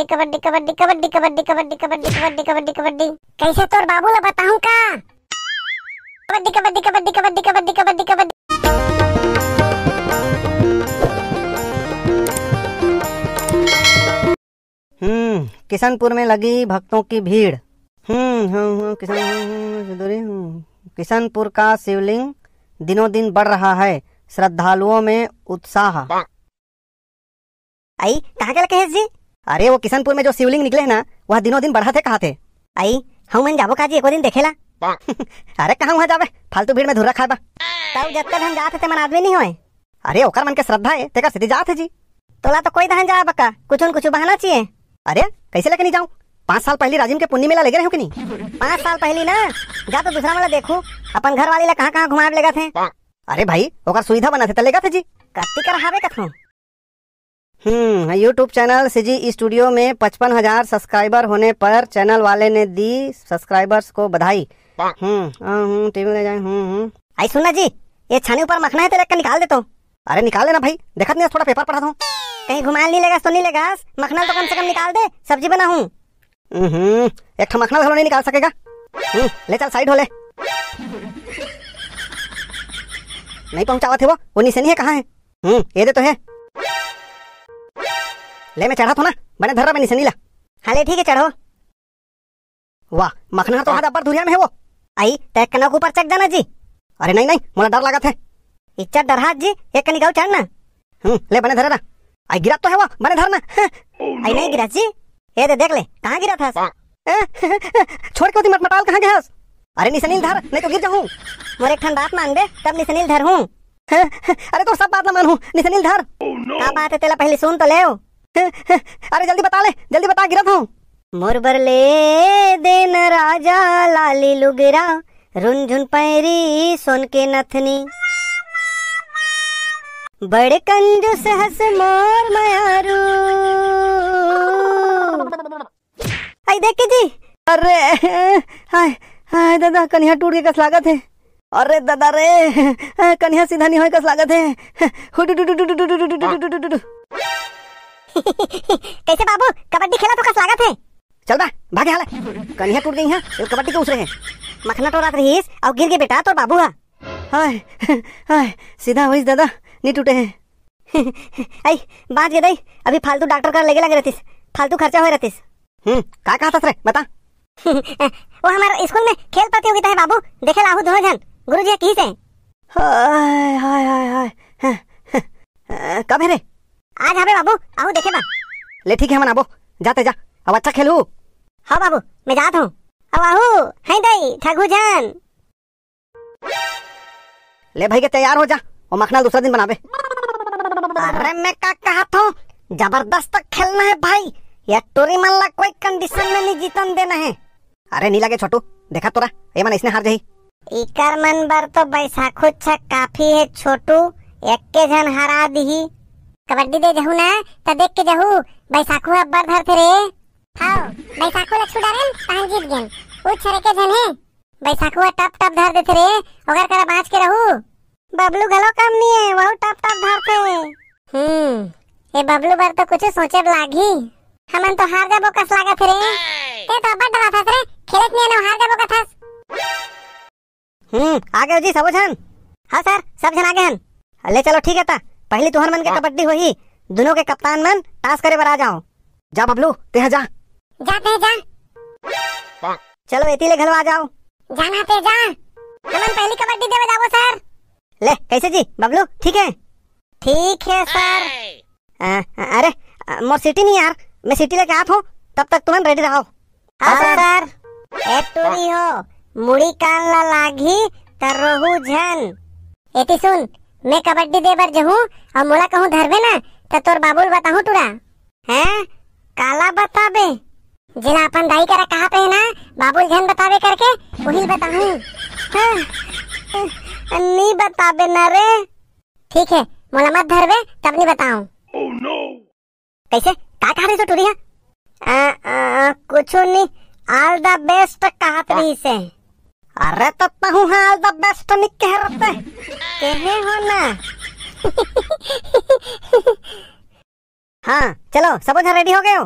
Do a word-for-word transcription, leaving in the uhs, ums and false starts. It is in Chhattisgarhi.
कबड्डी, कबड्डी, कबड्डी, कबड्डी, कबड्डी, कबड्डी, कबड्डी, कबड्डी, कबड्डी। कैसे तोर बाबू ला बताहूं का? कबड्डी, कबड्डी, कबड्डी, कबड्डी, कबड्डी, कबड्डी, कबड्डी। हम्म, किशनपुर में लगी भक्तों की भीड़। हम्म, हम्म, हम्म, किशन, हम्म, हम्म, हम्म, हम्म। किशनपुर का शिवलिंग दिनों दिन बढ़ रहा है, श्रद्धालुओं में उत्साह। आई, कहाँ के लगे जी? अरे, वो किशनपुर में जो शिवलिंग निकले है ना, वह दिनों दिन बढ़त है, कहा थे। आई, हम मन जाबो का जी एको दिन देखेला? अरे, कहाँ वहाँ जाबे, फालतू भीड़ में धुर्रा खाबा। तब जतका झन जात हे, ते मन आदमी नहीं होए। अरे, ओकर मन के श्रद्धा है, तेकर सेती जात हे जी। तोला तो कोई दहन जाए बका, कुछ न कुछ बहाना चाहिए। अरे, कैसे लेके नहीं जाऊं? पाँच साल पहली राजिम के पुन्नी मेला लेगे रहे हो कि नहीं? पाँच साल पहली ना, जा तो दूसरा वाला देखू, अपन घर वाली ला कहाँ कहाँ घुमाए लेगा थे। अरे भाई, ओकर सुविधा बना थे त लेगा थे जी। कत्ती कर हावे कथों। हम्म, YouTube चैनल सीजी स्टूडियो में पचपन हजार सब्सक्राइबर होने पर चैनल वाले ने दी सब्सक्राइबर्स को बधाई। हम्म, हाँ, हम्म, टीवी ले जाए, हम्म, हम्म। आई सुन ना जी, ये छानी ऊपर मखना है, तेरे का निकाल दे तो। अरे निकाल लेना भाई, देखत नहीं, थोड़ा पेपर पढ़ा दो। कहीं घुमाए नहीं लेगा तो नहीं लेगा, मखना तो कम से कम निकाल दे, सब्जी बना हूँ। हम्म, एक ठो मखना घलो नहीं निकाल सकेगा। हम्म, ले चल साइड हो ले। नहीं पहुंचावत हे वो, वो निसेनी है, कहाँ है? हम्म, ये दे तो है। ले, मैं चढ़ा थो ना, बने धर रहा, मैं निसेनी ला। हाँ ले, ठीक है, चढ़ो। वाह, मखना तो हाथ अब्बर धुरिया में है वो। आई, तय कनक ऊपर चक जाना जी। अरे नहीं, नहीं, मोला डर लागत है। इच्चा डरहात जी, एक कनी गाँव चढ़ना। हम्म, ले बने धरे ना। आई गिरत तो है वो, बने धर ना। आई नहीं गिरत जी, ये दे देख ले, कहाँ गिरत हस? छोड़ के ओती मटमटाल कहाँ गए हस? अरे निसेनी ल धर, नहीं तो गिर जाहूँ। मोर एक ठन बात मान बे, तब निसेनी ल धर हूँ। अरे तोर सब बात ला मान हूँ, निसेनी ल धर। का बात है तेला पहले सुन तो लेव। अरे जल्दी बता ले, जल्दी बता, गिरत हूँ। मोर बर ले देन राजा लाली लुगरा, रुनझुन पैरी सोन के नथनी। बड़े कंजूस हस मोर मयारू। आई देख के जी। अरे, हाय, हाय दादा, कनिहा टूट के कस लागत है। अरे दादा रे, कनिहा सीधा नहीं होए कस लागत है। हुडुडुडुडुडुडुडुडुडुडुडुडु। कैसे बाबू, कबड्डी खेला तो कस लागत है? चल बा, भागे हाले। कनिहा टूट गई है, ये कबड्डी के उसरे है। मखना टोरात रहीस, अउ गिर गे बेटा तोर बाबू हा। हाय, हाय, सीधा होइस दादा, नहीं टूटे है। आई, बाँच गे दई, अभी फालतू डॉक्टर कर लेगे लगे रहतिस, फालतू खर्चा होए रहतिस। हम्म, का कहत हस रे, बता। वो हमारे स्कूल में खेल प्रतियोगिता है बाबू, देखे ला आहू दोनों झन, गुरुजी कहिस हे। हाय, हाय, हाय, हाय। हैं, हैं, हैं, कब है रे? आज हवे बाबू, आहू देखे बा। ले ठीक है, हमन आबो, जाते जा, अब अच्छा खेलू। हाँ बाबू, मैं जात हूँ। अब आहू, हैं दई, ठगू झन। ले भाई के तैयार हो जा, वो मखना दूसरा दिन बनाबे। अरे मैं का कहत हूँ, जबरदस्त खेलना है भाई, ये टूरी मन ला कोई कंडीशन में नहीं जीतन देना है। अरे नहीं लगे छोटू, देखा तोरा, ये मन इसने हार जाही। इकर मन बर तो बैसाखू अच्छा काफी है छोटू, एक के झन हरा दिही। कबड्डी दे जहू ना, त देख के जहू, बैसाखू अब्बर धरथे रे। हाँ, बैसाखू ला छुड़ा रेन, तहन जीत गेन। उ छरे के झन है। बैसाखुआ टप टप धर देथे रे, ओकर करा बाँच के रहू। बबलू घलो कम नहीं है, वहू टप टप धरथे। हम्म, ये बबलू बर तो कुछ सोचे लागही। हमन तो हार जाबो कस लागत रे। ते तो अब्बड़ डराथस रे, खेलत नहीं आनो हार जाबो कथस। हम्म, आ गए जी सबो झन? हाँ सर, सब झन आ गए हन। ले चलो ठीक है ता, पहली तुहर मन के कबड्डी होही, दोनों के कप्तान मन टॉस करे बर आ जाओ। जा बबलू, तेहा जा। जा तेहा जा। चलो एती ले घलो आ जाओ। जाना ते जा। हमन पहली कबड्डी देवे जाबो सर। ले कैसे जी बबलू, ठीक है? ठीक है सर। आ, आ, अरे आ, मोर सीटी नहीं यार, मैं सीटी लेके आत हूँ, तब तक तुमन रेडी रहो। हाँ सर। ए टूरी हो, मुड़ी कान ला लागी त रोहू झन। एती सुन, मैं कबड्डी दे बर जहूँ अउ मोला कहूँ धरबे ना, त तोर बाबू ल बताहूँ टूरा। हैं? काला बताबे? जेला अपन दाई करा कहा पे ना, बाबू ल झन बताबे करके, उही ल बताहूँ। हाँ, नी बताबे ना रे। ठीक है, मोला मत धरबे, तब नी बताऊँ। कैसे? का कहा रही टूरी हा? आ, आ, कुछ नहीं, all the best कहत रही से। अरे तो तहू हा all the best नहीं कह रहते। कहे हो ना। हाँ, चलो, सबो झन रेडी हो गए हो?